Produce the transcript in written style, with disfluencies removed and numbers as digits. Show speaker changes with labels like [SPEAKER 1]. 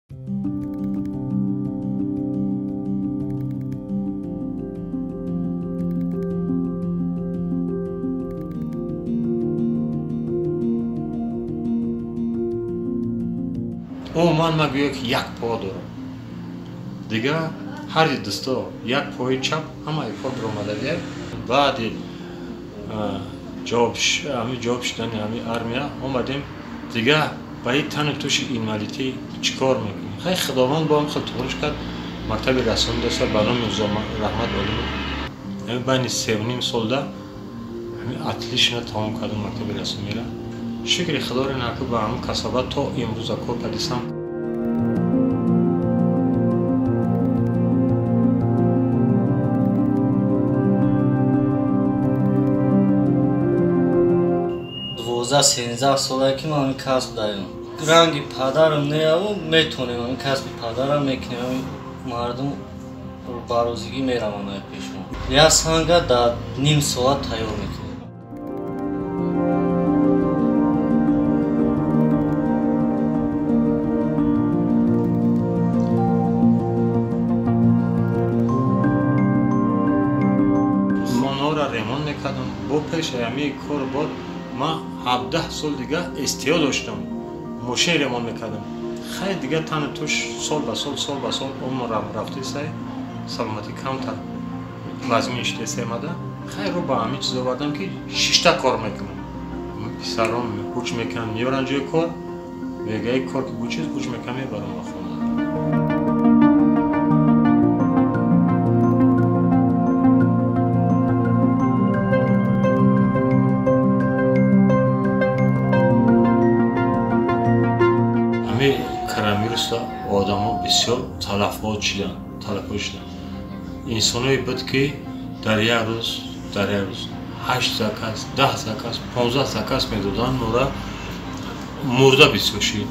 [SPEAKER 1] Умуман ман гӯё ки як по дорам. Дигар ҳарди дӯсто як пои чап ҳамаи кор биромадагия. Баъди ҷавоб шудани ҳами армия омадем, дигар ба ин тану туши инвалидӣ чӣ кор мекунем? Хай Худованд бо ҳам хел туғриш кард, мактаби расонӣ доста ба номи Раҳмат Олимов. Ҳами байни 3.5 солда ҳами отлично тамом кардам мактаби расониро. Шукри Худоро наку ба ҳамун касобат то имрӯза кор кардисам.
[SPEAKER 2] Дувоздаҳ сенздаҳ солае ки ман ҳамин касб даём. Ранги падарам неяву метонем ҳамин касби падарам мекунем. Ҳамин мардум ба розигӣ мераванд пеш мо. Як санга дар ним соат тайёр мекунем.
[SPEAKER 1] Хонаро ремонт мекардам. Бо пеши ҳамин кор бод ман 17 сол дигар СТО доштам, мошин ремонт мекардам. Хай дигар тану туш сол ба сол, сол ба сол умр рафтисай, саломатӣ камтар вазмин шудесай мада. Хай рӯ ба ҳамин чиз овардам ки шишта кор мекунам. Писарон ҳуч мекунанд, меёранд ҷои кор, мегаи кор ки бучиз ҳуч мекунам, мебарам ба хона. Коронавируса одамо бисёр талафот шуданд. Инсоное буд ки дар як рӯз 8 заказ, 10 заказ, 15 заказ медоданд, мора мурда бисёр шуд.